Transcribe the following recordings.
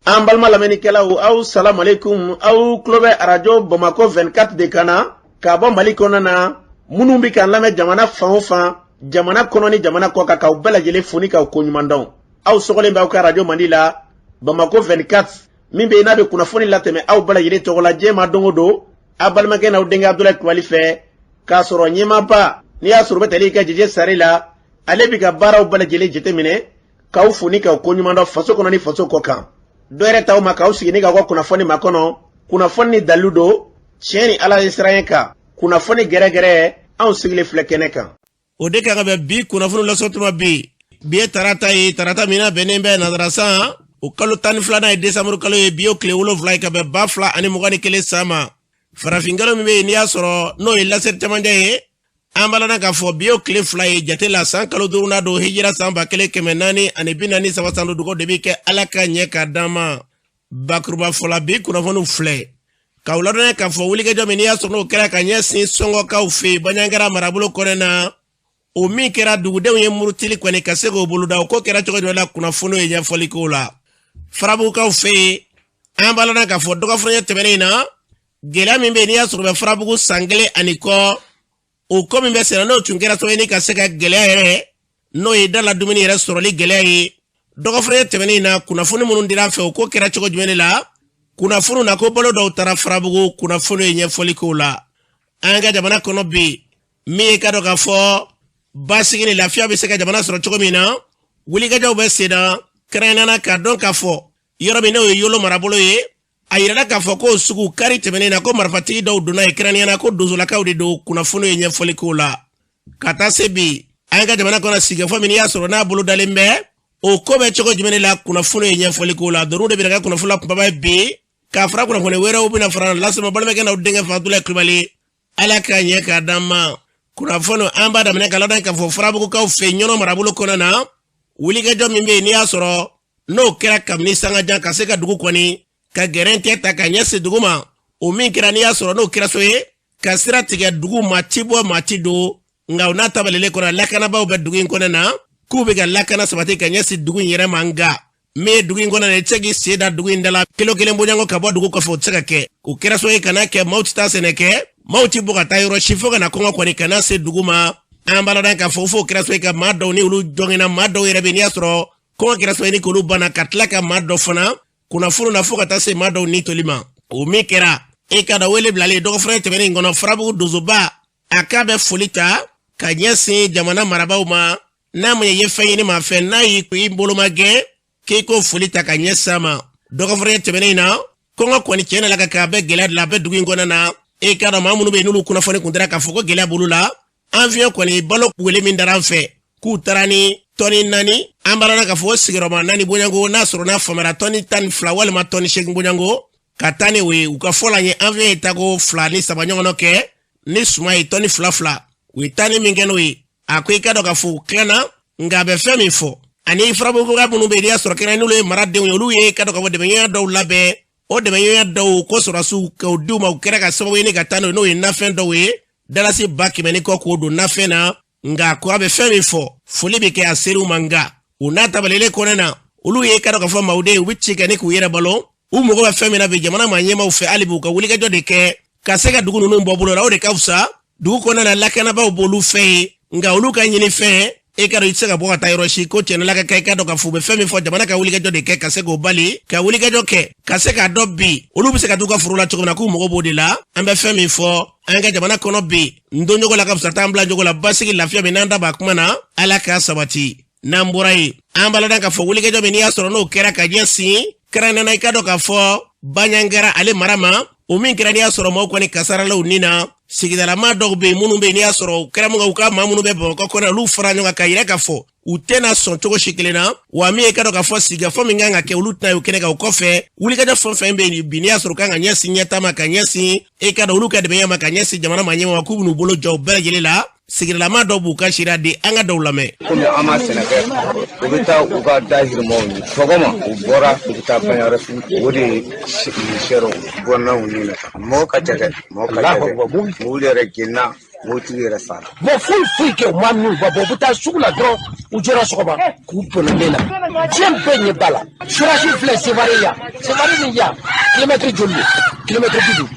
An balima lamɛnnikɛlaw, aw salamualeykum. Aw tulo bɛ arajo Bamakɔ 24 de kan na k'a bɔ Mali kɔnɔ na. Minnu bɛ k'an lamɛn jamana fan o fan, jamana kɔnɔ ni jamana kɔ kan, k'aw bɛɛ lajɛlen fo ni k'aw koɲuman dɔn. Aw sɔgɔlen bɛ aw ka arajo mandi la, Bamakɔ 24, min bɛ yen n'a bɛ kunnafoni latɛmɛ aw bɛɛ lajɛlen tɔgɔ la diɲɛ ma don o don, aw balimakɛ n'aw denkɛ Abudulayi Kulubali fɛ, k'a sɔrɔ ɲɛmaaba n'i y'a sɔrɔ u bɛ tali kɛ Jeje Sare la, ale bɛ ka baaraw bɛɛ lajɛlen jateminɛ, k'aw fo ni k'aw koɲuman dɔn faso kɔnɔ ni faso kɔ kan. Dɔ yɛrɛ t'aw ma k'aw sigi ni k'aw ka kunnafoni makɔnɔ, kunnafoni ni dalilu don, tiɲɛ ni Ala ye siran kan, kunnafoni gɛrɛgɛrɛ, anw sigilen filɛ kɛnɛ kan. O de kan ka bɛn bi kunnafoni lasɔtuma bi. Bi ye tarata ye, tarata min na bɛnnen bɛ nazara san o kalo 12nan ye, desanburu kalo ye. Bi o tile 7 ye ka bɛn 2021 san ma. Farafinkalo min bɛ yen n'i y'a sɔrɔ n'o ye laseri camancɛ ye, an b'a ladɔn k'a fɔ bi o tile 2 ye jate la, san kalo duurunan don, hijira san 1443 san don. Dugawu de bɛ kɛ Ala ka ɲɛ k'a d'an ma. Bakuruba fɔla, bi kunnafoniw filɛ k'aw ladɔnniya k'a fɔ wulikajɔ min n'i y'a sɔrɔ n'o kɛra ka ɲɛsin Sɔngɔkaw fɛ yen Baɲangara marabolo kɔnɔ na, o min kɛra dugudenw ye murutili kɔni ka se k'o boloda, o ko kɛra cogo jumɛn la, kunnafoniw ye ɲɛfɔli k'o la. Farabugukaw fɛ yen, an b'a ladɔn k'a fɔ dɔgɔfuranɲɛ tɛmɛnen in na, gɛlɛya min bɛ yen n'i y'a sɔrɔ bɛ Farabugu san kelen ani kɔ, o ko min bɛ senna n'o tun kɛra sababu ye ka se ka gɛlɛya yɛrɛ, n'o ye da la dumuni yɛrɛ sɔrɔli gɛlɛya ye, dɔgɔfuranɲɛ tɛmɛnen in na, kunnafoni minnu dira an fɛ, o ko kɛra cogo jumɛn de la, kunnafoniw na ko balo dɔw taara Farabugu, kunnafoni ye ɲɛfɔli k'o la. An ka jamana kɔnɔ bi, min ye ka dɔn k'a fɔ basigi ni lafiya bɛ se ka jamana sɔrɔ cogo min na, wulikajɔw bɛ sen na, kɛrɛnkɛrɛnnenya na k'a dɔn k'a fɔ yɔrɔ min n'o ye Yolo marabolo ye, a yirala k'a fɔ ko sugu kari tɛmɛnen na, ko marifatigi dɔw donna yen, kɛrɛnkɛrɛnnenya na ko donsolakaw de don, kunnafoni ye ɲɛfɔli k'o la. Ka taa se bi, an ka jamana kɔnɔ sigikafɔ min n'i y'a sɔrɔ n'a bolo dalen bɛ, o ko bɛ cogo jumɛn de la, kunnafoni ye ɲɛfɔli k'o la. Ninnu de bɛna kɛ kunnafoni la kunbaba ye bi, k'a fara kunnafoni wɛrɛw bɛna fara lasama balimakɛ n'aw denkɛ fɛ Abudulayi Kulubali. Ala ka ɲɛ k'a d'an ma. Kunnafoni an b'a daminɛ ka ladɔn k'a fɔ Farabugukaw fɛ Ɲɔnɔ marabolo kɔnɔ na, wulikajɔ min bɛ yen n'i y'a sɔrɔ n'o kɛra kabini sangajan ka se ka dugu kɔni ka gɛrɛntɛ ta ka ɲɛsin dugu ma, o min kɛra n'i y'a sɔrɔ n'o kɛra so ye ka sira tigɛ dugu ma, ti bɔ maa ti don. Nka o n'a tabalelen kɔnɔ, lakanabaaw bɛ dugu in kɔnɔ na k'u bɛ ka lakana sabati ka ɲɛsin dugu in yɛrɛ ma. Nka min ye dugu in kɔnɔ na, i tɛ se k'i sen da dugu in da la kilo kelen bɔɲɔgɔn ka bɔ dugu kɔfɛ, o tɛ se ka kɛ. O kɛra so ye ka n'a kɛ maaw tɛ taa sɛnɛ kɛ, maaw tɛ bɔ ka taa yɔrɔ si fo ka na kɔngɔ kɔni ka na se dugu ma. An b'a ladɔn k'a fɔ f'o kɛra so ye ka maa dɔw ni olu jɔngɛnna, maa dɔw yɛrɛ bɛ n'i y'a sɔrɔ kɔngɔ kɛra so ye ni k'olu banna, ka tila ka maa dɔ fana kunnafoni na fo ka taa se maa dɔw ni toli ma. O min kɛra, e ka dɔn wele bilalen dɔgɔfuranɲɛ tɛmɛnen in kɔnɔ, Farabugu donsoba a k'a bɛ foli ta ka ɲɛsin jamana marabaaw ma, n'a ma ye fɛn ɲini maa fɛ, n'a y'i i boloma gɛn k'i k'o foli ta ka ɲɛsin a ma. Dɔgɔfuranɲɛ tɛmɛnen in na, kɔngɔ kɔni tiɲɛ na ka k'a bɛ gɛlɛya de la a bɛ dugu in kɔnɔ na. E k'a dɔn maa minnu bɛ yen n'olu kunnafoni kun dira k'a fɔ ko gɛlɛya b'olu la, an fiɲɛ kɔni balo wele min dara an fɛ k'u taara ni tɔni 4, an b'a la k'a fɔ sigiyɔrɔma 4 bonyanko, n'a sɔrɔ n'a faamuyara tɔni 12 walima tɔni 8 bonyanko ka taa ni o ye. U ka fɔ la ye, an fiɲɛ ye tako 2 ni 3 ɲɔgɔn kɛ ni suma ye tɔni 2 2, u ye taa ni min kɛ n'o ye. A ko i ka dɔn k'a fɔ u tilanna, nka a bɛ fɛn min fɔ ani Farabuguka minnu bɛ yen n'i y'a sɔrɔ kɛra n'olu ye maradenw ye, olu ye ka dɔn k'a fɔ dɛmɛɲɔgɔnya dɔw labɛn, o dɛmɛɲɔgɔnya dɔw ko sɔrɔdasiw k'o d'u ma, u kɛra ka sababu ye ni ka taa n'o ye, n'o ye nafɛn dɔw ye, dalasi 100 000 ni kɔ k'o don nafɛn na. Nka ko a bɛ fɛn min fɔ, foli bɛ kɛ a ser'u ma. Nka u n'a tabalelen kɔnɛ na, olu ye ka dɔn k'a fɔ mawuden u bɛ ci kɛ ni k'u yɛrɛ balo. U mago bɛ fɛn min na bi, jamana maa ɲɛmaaw fɛ, hali bi u ka wulikajɔ de kɛ ka se ka dugu ninnu bɔ bolo la, o de ka fisa. Dugu kɔnɔna na, lakanabaaw b'olu fɛ yen, nka olu ka ɲini fɛn e ka dɔn i tɛ se ka bɔ ka taa yɔrɔ si ko tiɲɛ la ka kɛ. I ka dɔn k'a fɔ u bɛ fɛn min fɔ, jamana ka wulikajɔ de kɛ ka se k'o bali, ka wulikajɔ kɛ ka se k'a dɔn bi olu bɛ se ka t'u ka foro la cogo min na, k'u mago b'o de la. An bɛ fɛn min fɔ an ka jamana kɔnɔ bi, n don ɲɔgɔn la ka fisa t'an bila ɲɔgɔn la. Basigi lafiya min n'an da b'a kuma na, Ala k'a sabati. N'an bɔra yen, an b'a ladɔn k'a fɔ wulikajɔ min n'i y'a sɔrɔ n'o kɛra ka ɲɛsin kɛrɛnkɛrɛnnenya i ka dɔn k'a fɔ Baɲangara ale mara ma, o min kɛra n'i y'a sɔrɔ maaw kɔni kasarala u ni na. Sigidalama dɔw bɛ yen minnu bɛ yen n'i y'a sɔrɔ u kɛra mun kan, u ka maa minnu bɛ Bamakɔ kɔnɔ, olu fara ɲɔgɔn kan k'a yira k'a fɔ u tɛna sɔn cogo si kelen na. Wa min ye ka dɔn k'a fɔ sigikafɔ min kan ka kɛ, olu tɛna y'o kɛnɛ kan. O kɔfɛ, wulikajɔ fɛn fɛn bɛ yen bi n'i y'a sɔrɔ kan ka ɲɛsin ɲɛtaa ma, ka ɲɛsin e ka dɔn olu ka dɛmɛ ma, ka ɲɛsin jamana maa ɲɛmaa ma, k'u bɛn'u bolo jɔ u bɛɛ lajɛlen la. Sigidalama dɔw b'u ka seereya di, an ka dɔw lamɛn. Komi an ma sɛnɛ kɛ, u bɛ taa u ka dahirimɛw ɲini. Sɔgɔma u bɔra, u bɛ taa Bandiagara sugu, o de ye sɛrɛw bɔnna u ni na. Mɔgɔ ka ca dɛ, mɔgɔ ka ca dɛ. Mobili yɛrɛ jenina, mobili yɛrɛ sara. Bon, foyi foyi kɛ u ma min ba bɔ, u bɛ taa sugu la dɔrɔn, u jɔra sɔgɔma k'u bɔnɔlen na. Diɲɛ bɛɛ ɲɛ b'a la. Surasi filɛ Sevare yan, Sevare ni yan kilomɛtiri joli don? Kilomɛtiri 50.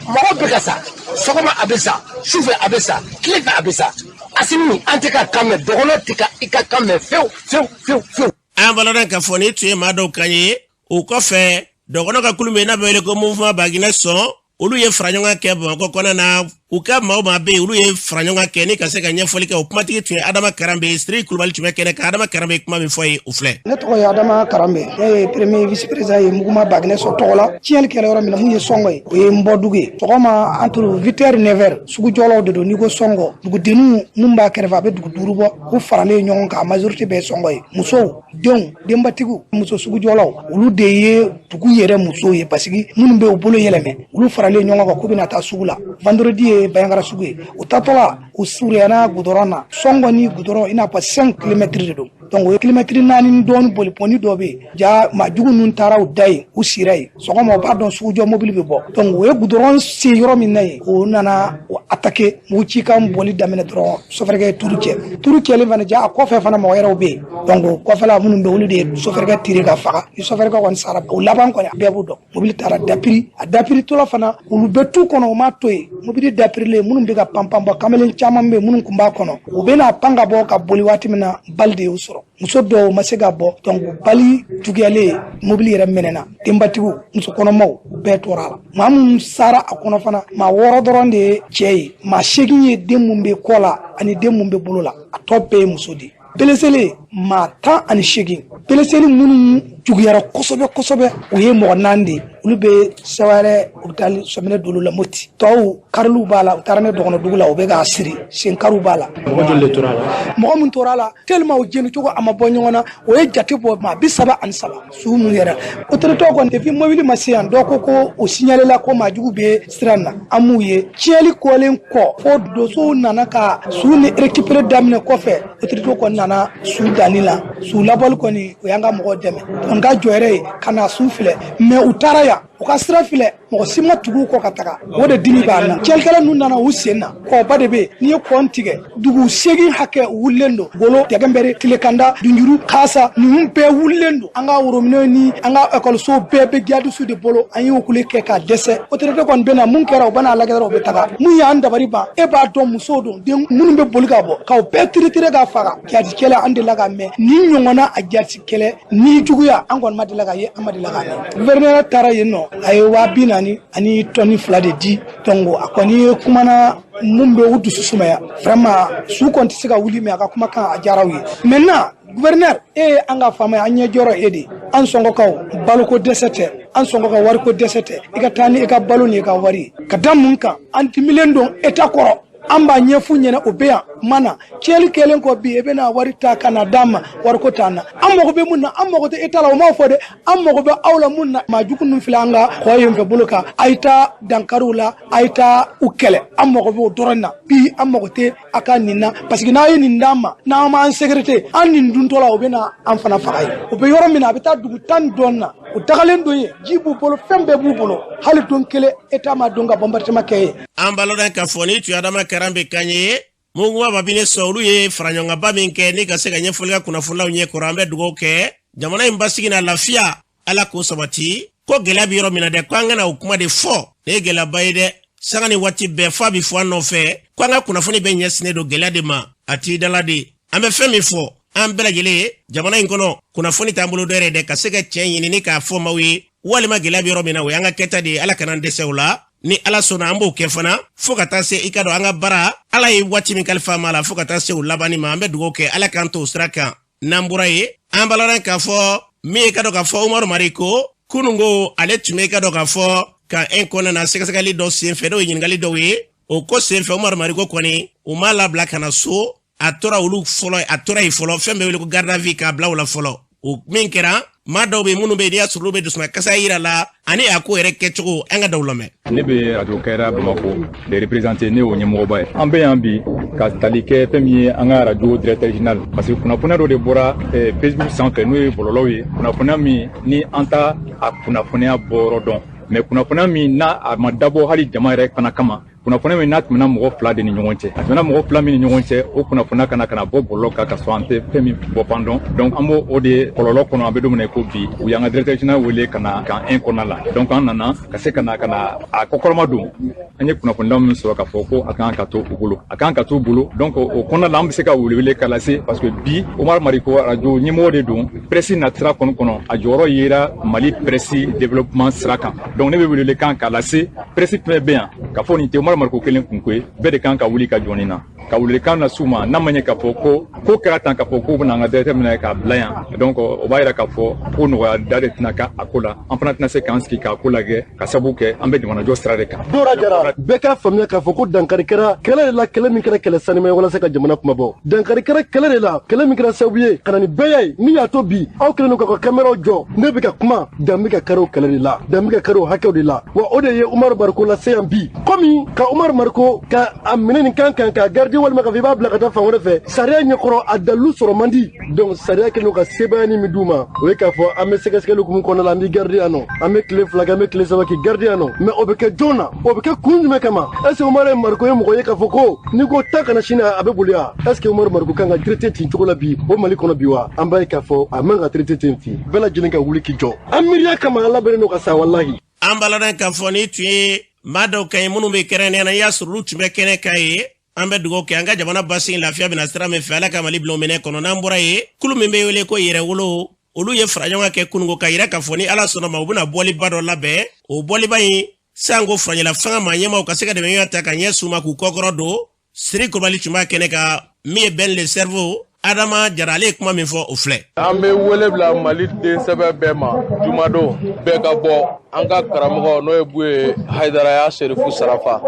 Mɔgɔw bɛ ka sa. Sɔgɔma a bɛ sa, sufɛ a bɛ sa, tile fɛ a bɛ sa. Asimi, an tɛ ka kan mɛn, dɔgɔnɔ tɛ ka i ka kan mɛn fewu fewu fewu fewu. An balala k'a fɔ nin tun ye maa dɔw kan ye. O kɔfɛ, dɔgɔnɔ ka kulu min n'a bɛ wele ko Mouvement Baginɛ Sɔn, olu ye faraɲɔgɔn kɛ Bamakɔ kɔnɔna na. U ka maa o maa bɛ yen, olu ye faraɲɔgɔn kɛ ni ka se ka ɲɛfɔli kɛ. O kumatigi tun ye Adama Karanbe. Sidiki Kulubali tun bɛ kɛnɛ kan. Adama Karanbe, kuma min fɔ ye, o filɛ. Ne tɔgɔ ye Adama Karanbe, ne ye premier vice président ye Mouvement Baginɛ Sɔn tɔgɔ la. Tiɲɛli kɛra yɔrɔ min na, mun ye Sɔngɔ ye, o ye n bɔ dugu ye. Sɔgɔma entre 8 heures 9 heures, sugujɔlaw de don. N'i ko Sɔngɔ, dugudenninw mun b'a kɛrɛfɛ, a bɛ dugu 5 bɔ, u faralen ɲɔgɔn kan, a majorité bɛɛ ye Sɔngɔ ye. Musow, denw, denbatigiw, muso sugujɔlaw, olu de ye dugu yɛrɛ musow ye, parce que minnu bɛ u bolo yɛlɛmɛ, olu faralen ɲɔgɔn kan k'u bɛna taa sugu la. Vendredi ye Bandiagara sugu ye. U taatɔla, u surunyana gudɔrɔn na. Sɔngɔ ni gudɔrɔn, i n'a fɔ 5 kilomɛtiri de don, donc o ye kilomɛtiri 4 ni dɔɔni boli. Pɔni dɔ bɛ yen, ja maa jugu ninnu taara u da yen, u sira yen. Sɔgɔma, u b'a dɔn sugujɔ mobili bɛ bɔ, donc u ye gudɔrɔn se yɔrɔ min na yen, o nana o attaquer. Mugu cikan bɔli daminɛ dɔrɔn, sofɛrikɛ ye turu cɛ. Turu cɛlen fana, ja a kɔfɛ fana mɔgɔ wɛrɛw bɛ yen, donc kɔfɛla minnu bɛ, olu de ye sofɛrikɛ tire ka faga. Ni sofɛrikɛ kɔni sara, o laban kɔni bɛɛ b'o dɔn. Mobili taara dapiri, a dapiritɔla fana, olu bɛ tu kɔnɔ, u m'a to yen. Mobili dapirilen, minnu bɛ ka panpan bɔ, kamalen caman bɛ minnu tun b'a kɔnɔ, u bɛna pan ka bɔ ka boli waati min na, balle de y'u sɔrɔ. Muso dɔw ma se ka bɔ, donc balle juguyalen, mobili yɛrɛ mɛnɛna. Denbatigiw, muso kɔnɔmaw bɛɛ tora a la. Maa minnu sara a kɔnɔ fana, maa 6 dɔrɔn de ye cɛ ye, maa 8 ye den mun bɛ kɔ la ani den mun bɛ bolo la, a tɔ bɛɛ ye muso de ye. Blessé maa 18. Blessé minnu juguyara kosɛbɛ kosɛbɛ, o ye mɔgɔ 4 de ye. Olu bɛ Seware hôpital sɔminɛ dolo la Moti. Tɔw, kariliw b'a la, u taara ne dɔgɔnɔdugu la, u bɛ k'a siri, sen kariw b'a la. Mɔgɔ joli de tora a la? Mɔgɔ min tora a la, tellement o jeni cogo a ma bɔ ɲɔgɔn na, o ye jate bɔ maa 33. Su mun yɛrɛ, autorité kɔni, depuis mobili ma se yan, dɔ ko ko o signalé la ko maa jugu bɛ sira na. An m'u ye. Tiɲɛli kɔlen kɔ, fo donsow nana ka su ni récupérer daminɛ kɔfɛ, autorité kɔni nana su danni la. Su labɔli kɔni, o y'an ka mɔgɔw dɛmɛ. N ka jɔ yɛrɛ ye ka na su filɛ, mais u taara yan, u ka sira filɛ, mɔgɔ si ma tugu u kɔ ka taga. O de dimi b'an na. Tiɲɛlikɛla ninnu nana u sen na. Kɔba de bɛ yen, n'i ye kɔn tigɛ, dugu 8 hakɛ wulilen don. Golo, Dɛgɛnbɛrɛ, Tilekanda, Dunjuru, Kasa, ninnu bɛɛ wulilen don. An ka woromine ni an ka ekɔliso bɛɛ bɛ jihadisiw de bolo. An y'o kule kɛ k'a dɛsɛ. Autorité kɔni bɛ na, mun kɛra, u bɛna lajɛ dɔrɔn, u bɛ taga. Mun y'an dabari ban, e b'a dɔn musow don, den minnu bɛ boli ka bɔ, k'aw bɛɛ tiritire k'a faga. Jihadi kɛlɛ, an delila ka mɛn nin ɲɔgɔnna a jihadi kɛlɛ ni juguya, an kɔni ma deli ka ye, an ma deli ka mɛn. Gouverneur taara yen nɔ, a ye 40 000 ani tɔni 2 de di. Donc a kɔni ye kumana mun bɛ u dusu sumaya. Vraiment, su kɔni tɛ se ka wuli, mais a ka kumakan a diyara u ye. Maintenant, gouverneur, e ye an ka faama ye, an ɲɛ jɔrɔ e de. An sɔngɔkaw baloko dɛsɛ tɛ, an sɔngɔ ka wariko dɛsɛ tɛ. I ka taa ni i ka balo ni i ka wari ye. Ka da mun kan? An dimilen don État kɔrɔ. An b'a ɲɛfu ɲɛna, o bɛ yan kuma na. Tiɲɛli kɛlen kɔ bi, e bɛna wari ta ka na d'an ma, wariko t'an na. An mago bɛ mun na? An mago tɛ État la, o m'aw fɔ dɛ. An mago bɛ aw la mun na? Maa jugu ninnu filɛ an ka kɔ yen fɛ bolo kan, a ye taa dankariw la, a ye taa u kɛlɛ. An mago bɛ o dɔrɔn na bi. An mago tɛ a ka nin na, parce que n'a ye nin d'an ma, n'an m'an sécurité, an nin duntɔ la, o bɛ na an fana faga yen. O bɛ yɔrɔ min na, a bɛ taa dugu 10 dɔɔnin na, o dagalen don yen, ji b'u bolo, fɛn bɛɛ b'u bolo. Hali don kelen, État ma don ka bombardement kɛ yen. An balɔdɔn k'a fɔ ni tun ye Adama Karanbe kan ye. Mouvement Babine Sɔn, olu ye faraɲɔgɔnkanba min kɛ ni ka se ka ɲɛfɔli kɛ kunnafonilaw ɲɛ kɔrɔ. An bɛ dugawu kɛ jamana in basigi n'a lafiya, Ala k'o sabati. Ko gɛlɛya bɛ yɔrɔ min na dɛ, ko an kana o kuma de fɔ. Nin ye gɛlɛyaba ye dɛ. Sanga ni waati bɛɛ f'a bɛ fɔ an nɔfɛ ko an ka kunnafoni bɛɛ ɲɛsinnen don gɛlɛya de ma. A t'i dala de. An bɛ fɛn min fɔ an bɛɛ lajɛlen ye jamana in kɔnɔ, kunnafoni t'an bolo dɔwɛrɛ dɛ, ka se ka tiɲɛ ɲini ni k'a fɔ maaw ye walima gɛlɛya bɛ yɔrɔ min na, o y'an ka kɛta de ye. Ala kana an dɛsɛ o la. Ni Ala sɔnna, an b'o kɛ fana fo ka taa se i ka dɔn an ka baara Ala ye waati min kalifa ma la, fo ka taa se o labanni ma. An bɛ dugawu kɛ, Ala k'an to o sira kan. N'an bɔra yen, an b'a k'a fɔ min ye ka dɔn k'a fɔ Umaru Mariko, kununko ale tun bɛ ka dɔn k'a fɔ camp 1 kɔnɔna na, sɛgɛsɛgɛli dɔ senfɛ, n'o ye ɲininkali dɔw ye. O ko senfɛ, Umaru Mariko kɔni, u m'a labila ka na so. A tora olu fɔlɔ, a tora yen fɔlɔ, fɛn bɛ wele ko garde à vue, k'a bila o la fɔlɔ. O min kɛra, maa dɔw bɛ minnu bɛ yen, n'i y'a sɔrɔ olu bɛ dusumakasa yira la ani a ko yɛrɛ kɛcogo, an ka daw lamɛn. Ne bɛ radio Kayira Bamako de représenter, ne y'o ɲɛmɔgɔba ye. An bɛ yan bi ka tali kɛ fɛn min ye an ka radio directeur général, parce que kunnafoniya dɔ de bɔra Facebook sanfɛ, n'o ye bɔlɔlɔw ye, kunnafoniya min ni an t'a a kunnafoniya bɔyɔrɔ dɔn, mais kunnafoniya min n'a a ma dabɔ hali jama yɛrɛ fana kama, kunnafoniya min n'a tɛmɛna mɔgɔ fila de ni ɲɔgɔn cɛ, a tɛmɛna mɔgɔ fila min ni ɲɔgɔn cɛ, o kunnafoniya kana ka na bɔ bɔlɔlɔ kan ka sɔrɔ an tɛ fɛn min bɔ fan dɔn. Donc an b'o o de kɔlɔlɔ kɔnɔ. An bɛ don min na i ko bi, u y'an ka directeur général wele ka na kan 1 kɔnɔna la. Donc an nana ka se ka na a kɔkɔrɔma don. An ye kunnafoniya min sɔrɔ k'a fɔ ko a kan ka to u bolo, a kan ka to u bolo. Donc o kɔnɔna la, an bɛ se ka welewele ka lase, parce que bi Omar Mariko radio ɲɛmɔgɔ de don. Presse nasira kɔni kɔnɔ, a jɔyɔrɔ yera Mali presse développement sira kan. Donc ne bɛ welewele kan k'a lase presse fɛn bɛ yan k'a fɔ nin tɛ Omar Mariko kelen kunko ye, bɛɛ de kan ka wuli ka jɔ nin na, ka welewelekan las'u ma. N'a ma ɲɛ k'a fɔ ko ko kɛra tan, k'a fɔ k'u bɛna an ka directeur minɛ k'a bila yan, donc o b'a yira k'a fɔ ko nɔgɔya da de tɛna kɛ a ko la. An fana tɛna se k'an sigi k'a ko lajɛ, ka sababu kɛ an bɛ jamanajɔ sira de kan. Dora Jara, bɛɛ k'a faamuya k'a fɔ ko dankari kɛra kɛlɛ de la, kɛlɛ min kɛra kɛlɛ sanima ye walasa ka jamana kumabɔ. Dankari kɛra kɛlɛ de la, kɛlɛ min kɛra sababu ye ka na ni bɛɛ ye, min y'a to bi aw kɛlen don k'aw ka kameraw jɔ ne bɛ ka kuma. Dan bɛ ka kari o kɛlɛ de la, dan bɛ ka kari o hakɛw de la. Wa o de ye Umaru Mariko lase yan bi. Komi ka Umaru Mariko ka a minɛ nin kan kan k'a garder, walima k'a fɔ i b'a bila ka taa fan wɛrɛ fɛ, sariya ɲɛkɔrɔ a dalilu sɔrɔ man di. Donc sariya kɛlen don ka sebaaya ni min d'u ma, o ye k'a fɔ an bɛ sɛgɛsɛgɛli hukumu kɔnɔna la, an b'i garder yan nɔ, an bɛ tile 2 kɛ, an bɛ tile 3 k'i garder yan nɔ. Mais o bɛ kɛ jɔn na? O bɛ kɛ kun jumɛn kama? Est ce que Umaru Mariko ye mɔgɔ ye k'a fɔ ko n'i ko taa kana sini a bɛ boli wa? Est ce que Umaru Mariko kan ka traiter ten cogo la bi o Mali kɔnɔ bi wa? An b'a ye k'a fɔ a man ka traiter ten ten. Bɛɛ lajɛlen ka wuli k'i jɔ an miiriya kama, an labɛnnen don ka sa, walahi. An b'a k'a fɔ ni tun ye maa dɔw ka ɲi minnu bɛ kɛrɛnkɛrɛnnenya na, i y'a sɔrɔ olu tun bɛ kɛnɛ kan ye. An bɛ dugawu kɛ an ka jamana basigi, lafiya bɛna sira min fɛ, Ala ka Mali bila o minɛ kɔnɔ. N'an bɔra yen, kulu min bɛ wele ko Yɛrɛwolo, olu ye fara ɲɔgɔn kɛ kununko ka yira k'a fɔ ni Ala sɔnna ma, u bɛna bɔliba dɔ labɛn. O bɔliba in sanko furancɛla fanga maa ɲɛmaw ka se ka dɛmɛ ɲɔgɔn ta ka ɲɛ su ma k'u kɔkɔrɔ don. Siri Kulubali tun b'a kɛnɛ kan. Min ye Ben le Cerveau, Adama Jara, ale ye kuma min fɔ, o filɛ. An bɛ wele bila Mali den sɛbɛ bɛɛ ma, jumadon bɛɛ ka bɔ. An ka karamɔgɔ, n'o ye Buye Hayidaraya Serifu Sarafa,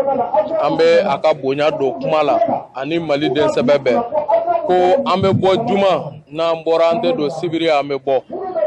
an bɛ a ka bonya don kuma la ani Mali den sɛbɛ bɛɛ ko an bɛ bɔ juma. N'an bɔra, an tɛ don sibiri, an bɛ bɔ.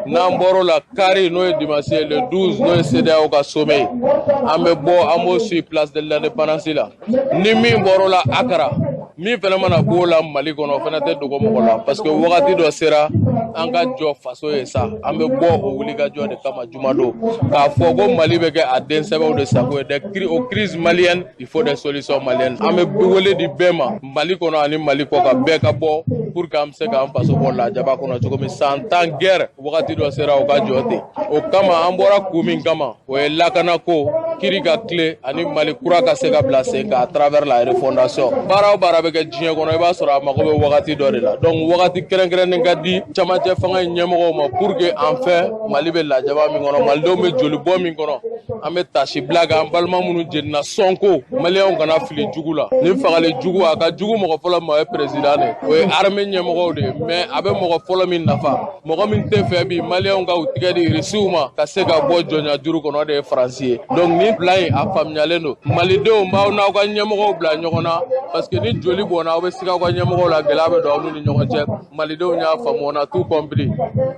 N'an bɔr'o la, kari, n'o ye dimanche ye, le 12, n'o ye CEDEAO ka sommet ye, an bɛ bɔ, an b'o suit place de l'Indépendance la. Ni min bɔr'o la, a kɛra min fana mana b'o la Mali kɔnɔ, o fana tɛ dogo mɔgɔ la, parce que wagati dɔ sera an ka jɔ faso ye sa. An bɛ bɔ o wulikajɔ de kama jumadon, k'a fɔ ko Mali bɛ kɛ a den sɛbɛw de sago ye. Des aux crises maliennes, il faut des solutions maliennes. An bɛ wele di bɛɛ ma Mali kɔnɔ ani Mali kɔ kan, bɛɛ ka bɔ pour que an bɛ se k'an faso bɔ lajaba kɔnɔ cogo min. San 10 guerre, wagati dɔ sera o ka jɔ ten. O kama an bɔra kun min kama, o ye lakanako, kiri ka tile ani Mali kura ka se ka bila sen kan à travers la refondation. Baara o baara bɛ kɛ diɲɛ kɔnɔ, i b'a sɔrɔ a mago bɛ wagati dɔ de la. Donc wagati kɛrɛnkɛrɛnnen ka di camancɛ fanga in ɲɛmɔgɔw ma pour que en fait Mali bɛ lajaba min kɔnɔ, malidenw bɛ joli bɔ min kɔnɔ, an bɛ tasi bila kɛ an balima minnu jenina sɔnko. Maliyɛnw kana fili jugu la. Ni fagali jugu, a ka jugu mɔgɔ fɔlɔ ma, o ye président de, o ye armée ɲɛmɔgɔw de ye, mais a bɛ mɔgɔ fɔlɔ min nafa, mɔgɔ min tɛ fɛ bi maliyɛnw ka u tigɛ di Irisiw ma ka se ka bɔ jɔnya juru kɔnɔ, o de ye Faransi ye. Donc nin plan in, a faamuyalen don. Malidenw b'aw n'aw ka ɲɛmɔgɔw bila ɲɔgɔn na, parce que ni joli bɔnna, aw bɛ siga aw ka ɲɛmɔgɔw la, gɛlɛya bɛ don aw n'u ni ɲɔgɔn cɛ. Malidenw y'a faamu, on a tout compris.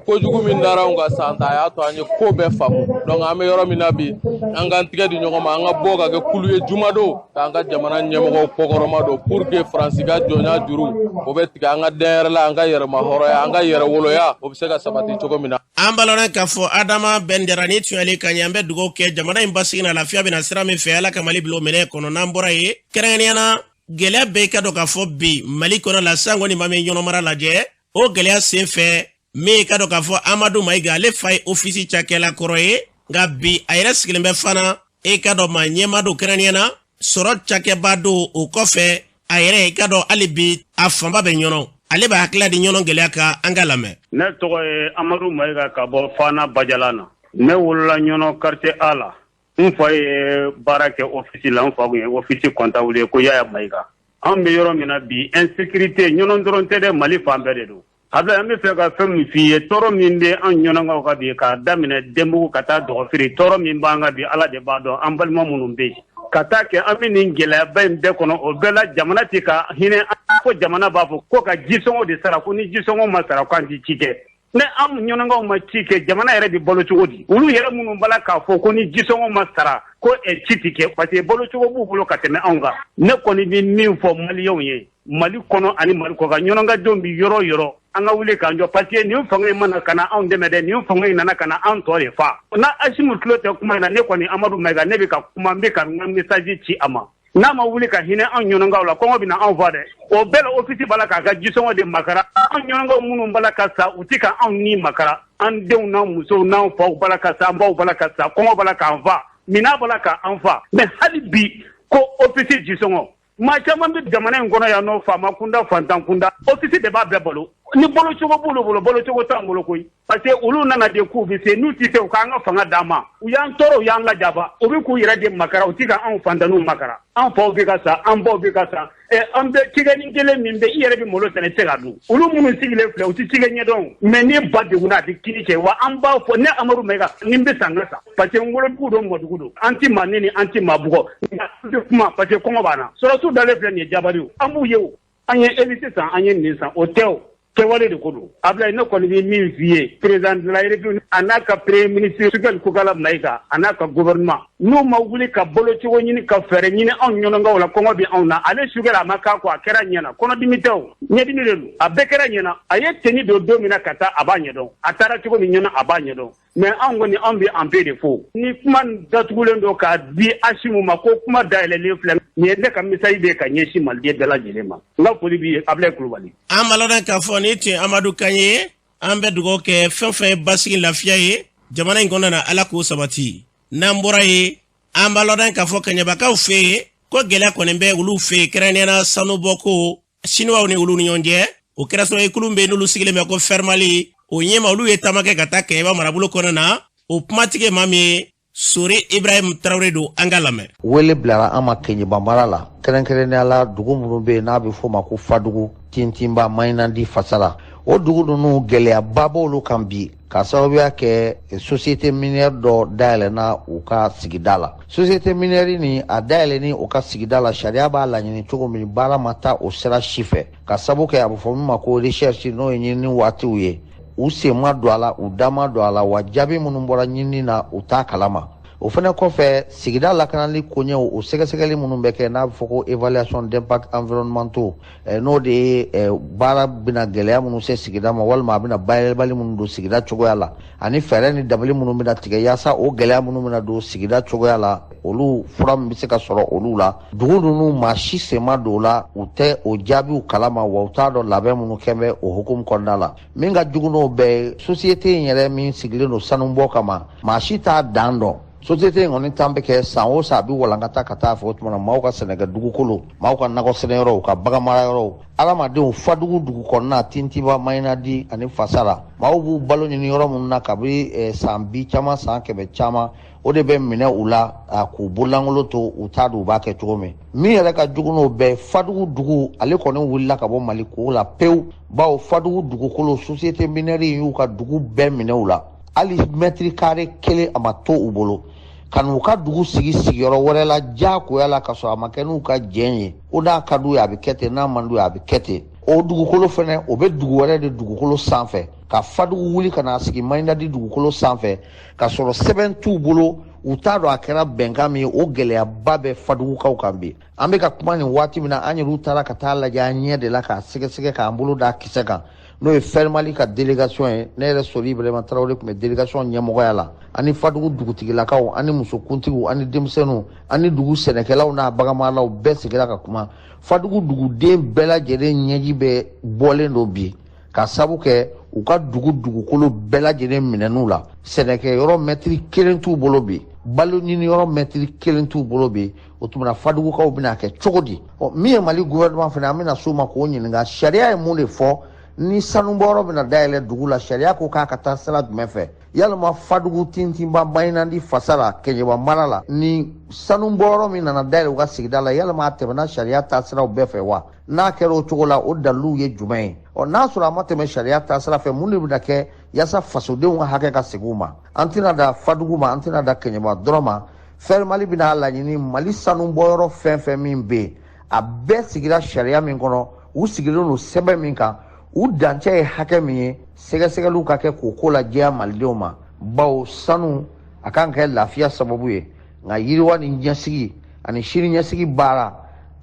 Kojugu min dara anw kan san 10, a y'a to an ye ko bɛɛ faamu. Donc an bɛ yɔrɔ min na bi, an k'an tigɛ di ɲɔgɔn ma, an ka bɔ ka kɛ kulu ye jumadon, k'an ka jamana ɲɛmɔgɔw kɔkɔrɔma don pour que Faransi ka jɔnya juru o bɛ tigɛ, an ka dɛnyɛrɛla, an ka yɛrɛma hɔrɔnya, an ka yɛrɛwoloya, o bɛ se ka sabati cogo min na. An balana k'a fɔ Adama Bɛn Jara ni tuyali ka ɲɛ. An bɛ dugawu kɛ jamana in basigi na, lafiya bɛna sira min fɛ, Ala ka Mali bila o minɛ kɔnɔ. N'an bɔra yen, kɛrɛnkɛrɛnnenya na, gɛlɛya bɛɛ ka dɔn k'a fɔ bi Mali kɔnɔ la, sanko ni maa min ɲɔnɔ mara lajɛ, o gɛlɛya sen fɛ, min ka dɔn k'a fɔ Amadu Mayiga, ale fa ye ofisi cakɛla kɔrɔ ye, nka bi a yɛrɛ sigilen bɛ fana e ka dɔn maa ɲɛma don, kɛrɛnkɛrɛnnenya na sɔrɔ cakɛba don. O kɔfɛ, a yɛrɛ i ka dɔn hali bi a fanba bɛ ɲɔnɔ, ale b'a hakilila di ɲɔnɔ gɛlɛya kan. An ka lamɛn. Ne tɔgɔ ye Amadu Mayiga ka bɔ Fana Bajalan na. Ne wolola Ɲɔnɔ quartier A la. N fa ye baara kɛ office la, n fa kun ye office comptable ye ko Yaya Mayiga. An bɛ yɔrɔ min na bi, insécurité, Ɲɔnɔ dɔrɔn tɛ dɛ, Mali fan bɛɛ de don. Ablaye, an bɛ fɛ ka fɛn min f'i ye, tɔɔrɔ min bɛ an ɲɔnɔkaw kan bi, k'a daminɛ Denbugu ka taa Dɔgɔfiri, tɔɔrɔ min b'an kan bi, Ala de b'a dɔn. An balima minnu bɛ yen ka taa kɛ, an bɛ nin gɛlɛyaba in bɛɛ kɔnɔ, o bɛɛ la jamana tɛ ka hinɛ, ko jamana b'a fɔ ko ka jisɔngɔ de sara, ko ni jisɔngɔ ma sara ko an tɛ ci kɛ. Ne anw ɲɔnɔnkaw ma ci kɛ, jamana yɛrɛ bɛ balo cogo di? Olu yɛrɛ minnu b'a la k'a fɔ ko ni jisɔngɔ ma sara ko ci tɛ kɛ, parce que balo cogo b'u bolo ka tɛmɛ anw kan. Ne kɔni bɛ min fɔ maliyɛnw ye, Mali kɔnɔ ani Mali kɔkan, ɲɔnɔnkadenw bɛ yɔrɔ o yɔrɔ, an ka wuli k'an jɔ, parce que nin fanga in ma na ka na anw dɛmɛ dɛ, nin fanga in nana ka na an tɔ de fa. N'a Asimu tulo tɛ kuma in na, ne kɔni Amadu Mayiga, ne bɛ ka kuma, n bɛ ka n ka message ci a ma. N'a ma wuli ka hinɛ anw ɲɔnɔnkaw la, kɔngɔ bɛna anw fa dɛ. O bɛɛ la, ofisi b'a la k'a ka jisɔngɔ de makara. Anw ɲɔnɔnkaw minnu b'a la ka sa, u tɛ ka anw ni makara. An denw n'an musow n'an faw b'a la ka sa, an baw b'a la ka sa, kɔngɔ b'a la k'an fa, minnɔgɔ b'a la k'an fa. Mais hali bi ko ofisi jisɔngɔ, maa caman bɛ jamana in kɔnɔ yan nɔ, faama kunda, fantan kunda, ofisi de b'a bɛɛ balo. Ni balocogo b'olu bolo, balocogo t'an bolo koyi, parce que olu nana de k'u bɛ se, n'u tɛ se, u k'an ka fanga d'an ma. U y'an tɔɔrɔ, u y'an lajaba, u bɛ k'u yɛrɛ de makara, u tɛ ka anw fantanninw makara. An faw bɛ ka sa, an baw bɛ ka sa. An bɛ cikɛnin kelen min bɛ, i yɛrɛ bɛ malo sɛnɛ, i tɛ se ka dun. Olu minnu sigilen filɛ, u tɛ cikɛ ɲɛdɔn, mais ni ba degunna, a bɛ kini kɛ. Wa an b'a fɔ, ne Amadu Mayiga, ni n bɛ sa, n ka sa, parce que n wolodugu don, mɔdugu don. An tɛ maa neni, an tɛ maa bugɔ, nka an bɛ kuma, parce que kɔngɔ b'an na. Sɔrɔdasiw dalen filɛ nin ye jabaliw, an b'u ye o. An ye hélice san, an ye nin san, o tɛ o, kɛwale de ko don. Abulayi, ne kɔni bɛ min f'i ye, président de la République a n'a ka premier ministre Choguel Kokala Mayiga a n'a ka gouvernement, n'u ma wuli ka balocogo ɲini, ka fɛɛrɛ ɲini anw ɲɔnɔnkaw la, kɔngɔ bɛ anw na. Ale Choguel, a ma k'a kɔ, a kɛra ɲɛna. Kɔnɔdimi tɛ o, ɲɛdimi de don, a bɛɛ kɛra ɲɛna. A ye tenue don don min na ka taa, a b'a ɲɛdɔn. A taara cogo min ɲɛna, a b'a ɲɛdɔn. Mais anw kɔni, anw bɛ an bɛɛ de fo. Ni kuma datugulen don k'a di Asimu ma ko kuma dayɛlɛlen filɛ nin ye, ne ka message bɛ ka ɲɛsin maliden bɛɛ lajɛlen ma. N ka foli b'i ye, Abulayi Kulubali. An b'a lɔn k'a fɔ nin tun ye Amadu kan ye. An bɛ dugawu kɛ, fɛn fɛn ye basigi, lafiya ye jamana in kɔnɔna na, Ala k'o sabati. N'an bɔra yen, an b'a lɔn k'a fɔ kɛɲɛbakaw fɛ yen ko gɛlɛya kɔni bɛ olu fɛ yen, kɛrɛnkɛrɛnnenya la sanubɔko siniwaw ni olu ni ɲɔgɔn cɛ. O kɛra sababu ye, kulu bɛ n'olu sigilen bɛ ko Fɛrimali, o ɲɛma, olu ye taama kɛ ka taa Kɛɲɛba marabolo kɔnɔna na. O kumatigi maa min ye Sori Ibrahim Tarawele don, an ka lamɛn. Wele bilara an ma Kɛɲɛba mara la, kɛrɛnkɛrɛnnenya la dugu minnu bɛ yen n'a bɛ f'o ma ko Fadugu, Tintinba, Mayinandi, Fasara. O dugu ninnu, gɛlɛyaba b'olu kan bi, ka sababuya kɛ société minière dɔ dayɛlɛnna u ka sigida la. Société minière ni a dayɛlɛni u ka sigida la, sariya b'a laɲini cogo min, baara ma taa o sira si fɛ, ka sabu kɛ a bɛ fɔ min ma ko recherche, n'o ye ɲinini waatiw ye. U sen ma don a la, u da ma don a la, wa jaabi minnu bɔra ɲinini na, u t'a kalama. O fana kɔfɛ, sigida lakanali koɲɛw, o sɛgɛsɛgɛli minnu bɛ kɛ n'a bɛ fɔ ko évaluation d'impact environnementaux, n'o de ye baara bɛna gɛlɛya minnu se sigida ma, walima a bɛna bayɛlɛmali minnu don sigida cogoya la, ani fɛɛrɛ ni dabali minnu bɛna tigɛ yaasa o gɛlɛya minnu bɛna don sigida cogoya la, olu fura min bɛ se ka sɔrɔ olu la. Dugu ninnu, maa si sen ma don o la, u tɛ o jaabiw kalama, wa u t'a dɔn labɛn minnu kɛn bɛ o hukumu kɔnɔna la. Min ka jugu n'o bɛɛ ye, société in yɛrɛ min sigilen don sanubɔ kama, maa si t'a dan dɔn. Société in kɔni tan bɛ kɛ san o san, a bɛ walankata ka taa fɛ. O tuma na, maaw ka sɛnɛkɛ dugukolo, maaw ka nakɔ sɛnɛyɔrɔw, ka baganmara yɔrɔw, adamadenw Fadugu dugu kɔnɔna, Tintiba, Mayinadi ani Fasara, maaw b'u balo ɲini yɔrɔ minnu na kabi san bi caman, san kɛmɛ caman, o de bɛ minɛ u la k'u bololankolon to, u t'a dɔn u b'a kɛ cogo min. Min yɛrɛ ka jugu n'o bɛɛ, Fadugu dugu ale kɔni wulila ka bɔ Mali ko la pewu, bawo Fadugu dugukolo, société minière y'u ka dugu bɛɛ minɛ u la. Hali mɛtiri kare kelen a ma to u bolo, ka n'u ka dugu sigi sigiyɔrɔ wɛrɛ la diyagoya la, ka sɔrɔ a ma kɛ n'u ka jɛn ye, ko n'a ka d'u ye a bɛ kɛ ten, n'a man d'u ye a bɛ kɛ ten. O dugukolo fɛnɛ, o bɛ dugu wɛrɛ de dugukolo sanfɛ, ka Fadugu wuli ka n'a sigi Mayinadi dugukolo sanfɛ, ka sɔrɔ sɛbɛn t'u bolo, u t'a dɔn a kɛra bɛnkan min ye. O gɛlɛyaba bɛ Fadugukaw kan bi. An bɛ ka kuma nin waati min na, an yɛrɛw taara ka taa lajɛ an ɲɛ de la, k'a sɛgɛsɛgɛ, k'an bolo d'a kisɛ kan, n'o ye Fɛrimali ka délégation ye. Ne yɛrɛ Sori Ibrahima Tarawele tun bɛ délégation ɲɛmɔgɔya la, ani Fadugu dugutigilakaw, ani musokuntigiw, ani denmisɛnninw, ani dugu sɛnɛkɛlaw n'a baganmaralaw bɛɛ sigira ka kuma. Fadugu duguden bɛɛ lajɛlen ɲɛji bɛ bɔlen don bi, ka sabu kɛ u ka dugu dugukolo bɛɛ lajɛlen minɛn'u la. Sɛnɛkɛyɔrɔ mɛtiri kelen t'u bolo bi, balo ɲiniyɔrɔ mɛtiri kelen t'u bolo bi. O tuma na, Fadugukaw bɛna kɛ cogo di? Ɔ, min ye Mali gouvernement fana, an bɛna s'o ma k'o ɲininka, sariya ye mun de fɔ ni sanubɔyɔrɔ bɛna dayɛlɛ dugu la? Sariya ko k'a ka taa sira jumɛn fɛ? Yalima Fadugu, Tintinba, Mayinandi, Fasara, Kɛɲɛba mara la, ni sanubɔyɔrɔ min nana dayɛlɛ u ka sigida la, yalima a tɛmɛna sariya taasiraw bɛɛ fɛ wa? N'a kɛra o cogo la, o daliluw ye jumɛn ye? Ɔ, n'a sɔrɔ a ma tɛmɛ sariya taasira fɛ, mun de bɛna kɛ yaasa fasodenw ka hakɛ ka segin u ma? An tɛna da Fadugu ma, an tɛna da Kɛɲɛba dɔrɔn ma. Fɛrimali bɛna a laɲini, Mali sanubɔyɔrɔ fɛn fɛn min bɛ yen, a bɛɛ sigira sariya min kɔnɔ, u sigilen don sɛbɛn min kan, U dancɛ ye hakɛ min ye, sɛgɛsɛgɛliw ka kɛ k'o ko lajɛya malidenw ma, bawo sanu a kan ka kɛ lafiya sababu ye, nka yiriwa ni ɲɛsigi ani sini ɲɛsigi baara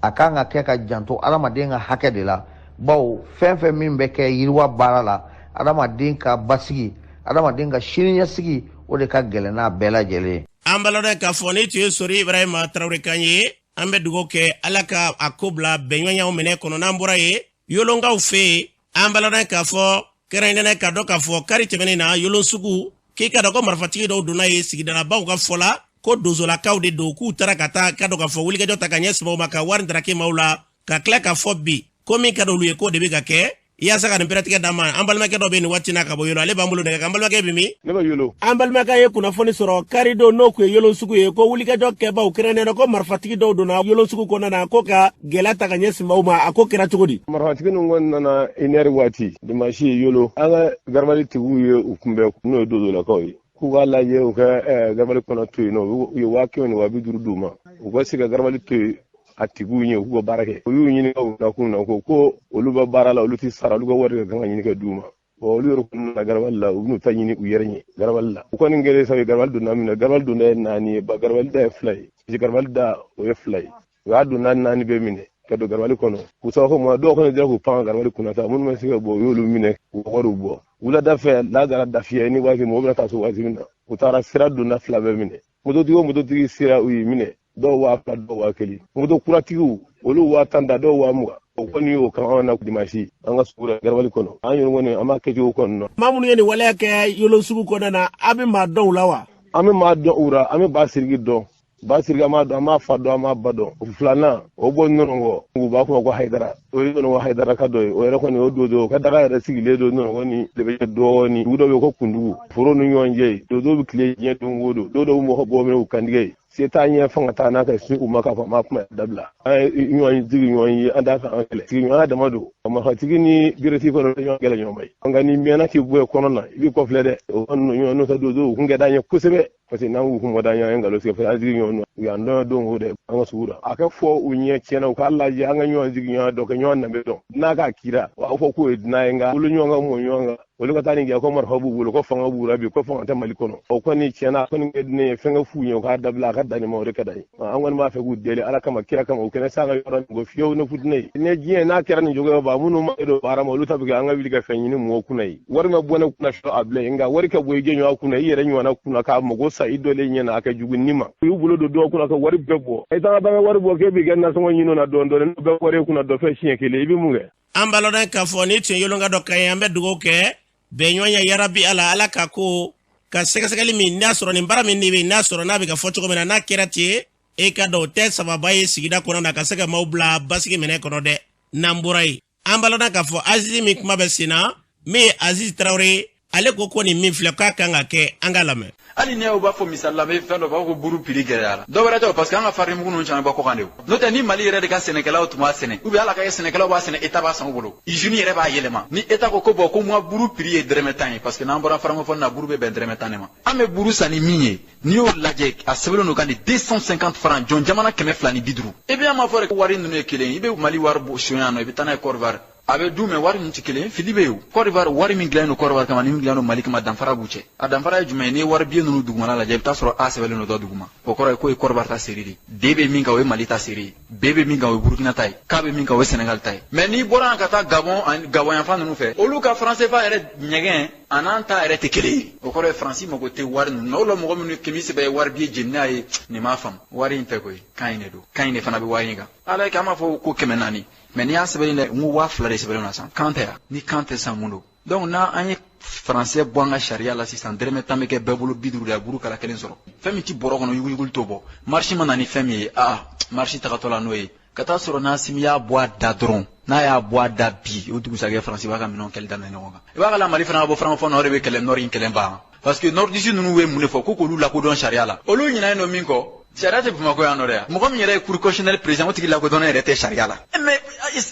a kan ka kɛ ka janto adamaden ka hakɛ de la, bawo fɛn fɛn min bɛ kɛ yiriwa baara la, adamaden ka basigi, adamaden ka sini ɲɛsigi, o de ka gɛlɛn n'a bɛɛ lajɛlen ye. An b'a ladɔn k'a fɔ nin tun ye Sori Ibrahima Tarawele kan ye. An bɛ dugawu kɛ Ala ka a ko bila bɛnɲɔgɔnyaw minɛ kɔnɔ. N'an bɔra yen, Yolonkaw fɛ yen, an b'a ladɔn k'a fɔ kɛrɛnkɛrɛnnenya ka dɔn k'a fɔ kari tɛmɛnen na Yolonsugu, k'i ka dɔn ko marifatigi dɔw donna yen sigidalabaw ka fɔ la ko dozolakaw de don, k'u taara ka taa ka dɔn k'a fɔ wulikajɔ ta ka ɲɛsin maaw ma ka wari daraki maaw la, ka tila k'a fɔ bi ko min ka d'olu ye k'o de bɛ ka kɛ. Yaasa ka nin pɛrɛtigɛ d'an ma, an balimakɛ dɔ bɛ nin waati na ka bɔ Yolo, ale b'an bolo nɛgɛ kan. An balimakɛ bɛ min? Ne bɛ Yolo. An balimakɛ ye kunnafoni sɔrɔ karidon, n'o tun ye Yolo sugu ye, ko wulikajɔ kɛbaw kɛrɛnkɛrɛnnenya ko marifatigi dɔw donna Yolo sugu kɔnɔna na ko ka gɛlɛya ta ka ɲɛsin maaw ma. A ko kɛra cogo di? Marifatigi ninnu kɔni nana une heure waati dimanche Yolo, an ka garabali tigiw ye u kunbɛn, n'o ye dozolakaw ye, k'u k'a lajɛ u ka garabali kɔnɔ to yen nɔ. U ye 100 000 ni 250 d'u ma, u ka se ka garabali to yen a tigiw ɲɛ, u k'u ka baara kɛ. U y'u ɲininka u nakun na, ko ko olu bɛ baara la, olu tɛ sara, olu ka wari de kan ka ɲini ka d'u ma. Bon, olu yɛrɛ kɔni nana garabali la, u bɛn'u ta ɲini u yɛrɛ ɲɛ garabali la. U kɔni kɛlen sabu garabali donna min na, garabali donda ye naani ye, ba garabali da ye fila ye, parce que garabali da o ye fila ye. U y'a donda naani bɛɛ minɛ ka don garabali kɔnɔ k'u sababu ma. Dɔw kɔni dira k'u pan garabali kunna sa, minnu ma se ka bɔ, u y'olu minɛ k'u wariw bɔ. Wulada fɛ, lazara dafiyɛ ni waati mɔgɔ bɛna taa so waati min na, u taara sira donda fila bɛɛ minɛ. Mototigi o mototigi sera, u y'i minɛ, dɔw 2000, dɔw 1000. Moto kuratigiw, olu 10 000 ta, dɔw 20 000. O kɔni y'o kan anw na dimansi an ka sugu la garabali kɔnɔ. An yɛrɛ kɔni, an b'a kɛcogo kɔni na. Maa minnu ye nin waleya kɛ Yolo sugu kɔnɔna na, a bɛ maa dɔn u la wa? An bɛ maa dɔn u la. An bɛ Ba Siriki dɔn. Ba Siriki, an b'a dɔn, an b'a fa dɔn, an b'a ba dɔn. Filanan o bɔ Nɔnɔnkɔ, u b'a fɔ ko Hayidara, o ye Nɔnɔnkɔ Hayidara ka dɔ ye. O yɛrɛ kɔni o dodo, o ka daga yɛrɛ sigilen don Nɔnɔnkɔ ni de bɛ dɔɔnin. Dugu dɔ bɛ yen ko Kundugu, foro ni ɲɔgɔn cɛ yen. Dodo bɛ tile diɲɛ don o don, dɔw bɛ mɔgɔ bɔ minɛ u kantigɛ ye. Se t'an ɲɛ, fanga t'an na ka sin u ma k'a fɔ an b'a kuma dabila. An ye ɲɔgɔn sigi ɲɔgɔn ye, an t'a fɛ an kɛlɛ. Sigiɲɔgɔnya dama don. Marifatigi ni beretigi kɔnɔ ɲɔgɔn kɛlɛ ɲɔgɔn ma ye. Nka n'i mɛnna k'i bɔ kɔnɔ na, i b'i kɔfilɛ dɛ. O kɔni ɲɔgɔn n'o tɛ dodo, u kun ka d'an ye kosɛbɛ. Parce que n'an k'u kun d'an ye, an ye nkalon tigɛ, an sigi ɲɔgɔn na. U y'an dɔn don o dɛ an ka sugu la. A ka fɔ u ɲɛ tiɲɛna, u k'a lajɛ an ka ɲɔgɔn sigi ɲɔgɔn dɔn, ka ɲɔgɔn danbe dɔn. N'a k'a kira, u b'a fɔ k'o ye dunan ye, nka olu ɲɔgɔn ka mɔ ɲɔgɔn kan. Olu ka taa nin kɛ ko marifa b'u bolo, ko fanga b'u la bi, ko fanga tɛ Mali kɔnɔ. O kɔni tiɲɛna, kɔni ka di ne ye fɛn ka f'u ɲɛ, u k'a dabila, a ka dan nin ma, o de ka d'an ye. An kɔni b'a fɛ k'u deli Ala kama, kira kama, u kɛnɛ s'an ka yɔrɔ nin ko fiyewu ne futinɛ ye. Ni diɲɛ n'a kɛra nin cogoya ba, minnu ma don baara ma, olu ta bɛ kɛ an ka wuli ka fɛn ɲini mɔgɔw kunna ye. Wari ma bɔ ne kunna fiyewu a bilen, nka wari ka bɔ i jɛɲɔgɔn kunna, i yɛrɛ ɲɔgɔnna kunna, k'a mago sa i dɔlen ɲɛna, a ka jugu ni ma. U y'u bolo don dɔw kunna ka wari bɛɛ bɔ. I taara bange wari bɔ k'e b'i kɛ nasɔngɔ ɲini na dɔɔnin dɔɔnin, n'o bɛɛ bɔra e kunna dɔ fɛ siɲɛ kelen, i bɛ mun kɛ? An b'a lɔn k'a fɔ nin tun ye Yolonka dɔ kan ye. An bɛ dugawu kɛ bɛnɲɔgɔnya yarabi Ala, Ala ka ko ka sɛgɛsɛgɛli min n'a sɔrɔ nin baara min de bɛ n'a sɔrɔ n'a bɛ ka fɔ cogo min na, n'a kɛra ten, e ka dɔn o tɛ sababa ye sigida kɔnɔ na ka se ka maaw bila basigi minɛ kɔnɔ dɛ. N'an bɔra yen, an b'a lɔn k'a fɔ Azizi min kuma bɛ sen na, min ye Azizi Tarawele, ale ko ko nin min filɛ k'a kan ka kɛ, an k'a lamɛn. Hali n'i y'u b'a fɔ misali la, n bɛ fɛn dɔ fɔ ko buru prix gɛlɛyara, dɔ wɛrɛ tɛ o, parce que an ka farini mugu ninnu caman bɔ kɔkan de o. N'o tɛ, ni Mali yɛrɛ de ka sɛnɛkɛlaw tun b'a sɛnɛ, ou bien hali a ka kɛ sɛnɛkɛlaw b'a sɛnɛ, État b'a san u bolo, usine yɛrɛ b'a yɛlɛma. Ni État ko ko bon, ko moi buru prix ye dɔrɔmɛ 10 ye, parce que n'an bɔra francophone na, buru bɛ bɛn dɔrɔmɛ 10 de ma. An bɛ buru san ni min ye, n'i y'o lajɛ, a sɛbɛnlen don kan de 250 francs, jɔn jamana 250. Et puis an m'a fɔ de ko wari ninnu ye kelen ye. I bɛ Mali wari bɔ sonya yan nɔ, i bɛ taa n'a ye Côte d'Ivoire, a bɛ dun, mais wari ninnu tɛ kelen ye, fili bɛ yen o. Côte d'Ivoire wari min dilannen don Côte d'Ivoire kama ni min dilannen don Mali kama, danfara b'u cɛ. A danfara ye jumɛn ye? N'i ye wari billet ninnu dugumana lajɛ, i bɛ taa sɔrɔ A sɛbɛnlen don dɔ duguma, o kɔrɔ ye k'o ye Côte d'Ivoire ta série de ye. D bɛ min kan, o ye Mali ta série ye. B bɛ min kan, o ye Burukina ta ye. K bɛ min kan, o ye Sénégal ta ye. Mais n'i bɔra yan ka taa Gabon ani Gabon yanfan ninnu fɛ, olu ka franc CFA yɛrɛ ɲɛgɛn a n'an ta yɛrɛ tɛ kelen ye. O kɔrɔ ye Faransi mago tɛ wari ninnu na. O la mɔgɔ minnu ye kɛmɛ saba ye wari billet jeni n'a ye, nin m'a faamu. Wari in tɛ koyi, kan in de don, kan in de fana bɛ wari in kan. Ala ye kɛ, an b'a fɔ ko 400, mais n'i y'a sɛbɛnni lajɛ, n ko 2000 de sɛbɛnnen don sisan. Kan tɛ yan, ni kan tɛ sisan, mun don? Donc n'an ye faransɛ bɔ an ka sariya la sisan, dɔrɔmɛ 10 bɛ kɛ bɛɛ bolo, 50 de, a buru kala kelen sɔrɔ. Fɛn min ti bɔrɔ kɔnɔ, yuguyuguli t'o bɔ. Marche ma na ni fɛn min ye, aa marche tagatɔ la n'o ye ka taa sɔrɔ n'Asimi y'a bɔ a da dɔrɔn, n'a y'a bɔ a da bi, o dugusajɛ Faransi b'a ka minɛnw kɛli daminɛ ɲɔgɔn kan. I b'a kala Mali fana ka bɔ francophone na, o de bɛ kɛlɛ nord in kɛlɛ ban, parce que nordiste ninnu ye mun de fɔ? Ko k'olu lakodɔn sariya la. Olu ɲinɛnen don min kɔ. Sariya tɛ Bamakɔ yan nɔ dɛ. Mɔgɔ min yɛrɛ ye cour constitutionnelle président, o tigi lakodɔnnen yɛrɛ tɛ sariya la. Mais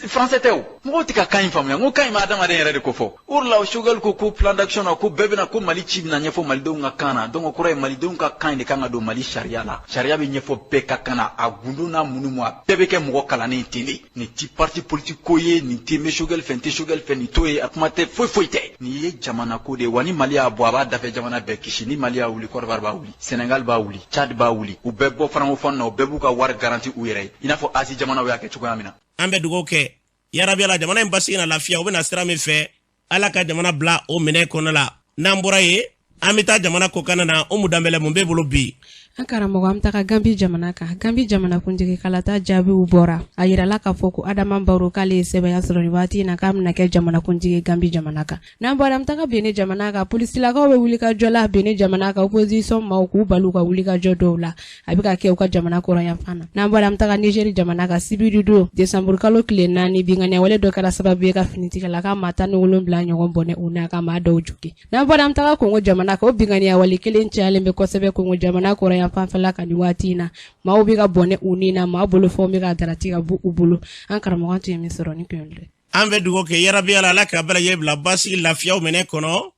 français tɛ o. Mɔgɔw tɛ ka kan in faamuya. N ko kan in ma adamaden yɛrɛ de ko fɔ. O de la Choguel ko ko plan d'action na, ko bɛɛ bɛna ko Mali ci bɛna ɲɛfɔ malidenw ka kan na. Donc o kɔrɔ ye malidenw ka kan in de kan ka don Mali sariya la. Sariya bɛ ɲɛfɔ bɛɛ ka kan na. A gundo n'a munumu, a bɛɛ bɛ kɛ mɔgɔ kalannen ten de. Nin ti parti politique ko ye, nin tɛ n bɛ Choguel fɛ, n tɛ Choguel fɛ, nin t'o ye, a kuma tɛ, foyi foyi tɛ. Nin ye jamana ko de ye wa. Ni Mali y'a bɔ, a b'a dafɛ jamana bɛɛ kisi. Ni Mali y'a wuli, Côte d'Ivoire b'a wuli, Sénégal b'a wuli, Tchad b'a wuli, u bɛɛ bɔ francophone na, u bɛɛ b'u ka wari garanti u yɛrɛ ye, i n'a fɔ Asie jamanaw y'a kɛ cogoya min na. An bɛ dugawu kɛ yarabi ala, jamana in basigi na lafiya. U bɛna sira min fɛ, Ala ka jamana bila o minɛ kɔnɔ la. N'an bɔra yen, an bɛ taa jamana kɔkanna na. Umu Danbɛlɛ, mun b'e bolo bi? An karamɔgɔ, an bɛ taga Gambi jamana kan. Gambi jamana kuntigi kalata jaabiw bɔra. A yirala k'a fɔ ko Adama Baro, k'ale ye sɛbɛya sɔrɔ nin waati in na, k'a bɛna kɛ jamana kuntigi Gambi jamana kan. N'an bɔra, an bɛ taga Benin jamana kan. Polisilakaw bɛ wulikajɔ la Benin jamana kan, opposition maaw k'u bali u ka wulikajɔ dɔw la, a bɛ ka kɛ u ka jamana kɔrɔnyanfan na. N'an bɔra, an bɛ taga Nigeri jamana kan. Sibiri don, desanburu kalo tile 4, binkanni wale dɔ kɛra sababu ye ka finitigilaka maa 17 ɲɔgɔn bɔnɛ u n'a ka maa dɔw jogin. N'an bɔra, an bɛ taga Kongo jamana kan. O binkanniya wale kelen cayalen bɛ kosɛbɛ Kongo jamana kɔrɔnyanfanfɛla kan nin waati in na. Maaw bɛ ka bɔnɛ u ni na, maa bolofɛnw bɛ ka darati ka bɔ u bolo. An karamɔgɔ, an tun ye min sɔrɔ, nin kun ye. An bɛ dugawu kɛ yarabi ala, Ala ka bɛɛ lajɛlen bila basigi lafiyaw minɛ kɔnɔ.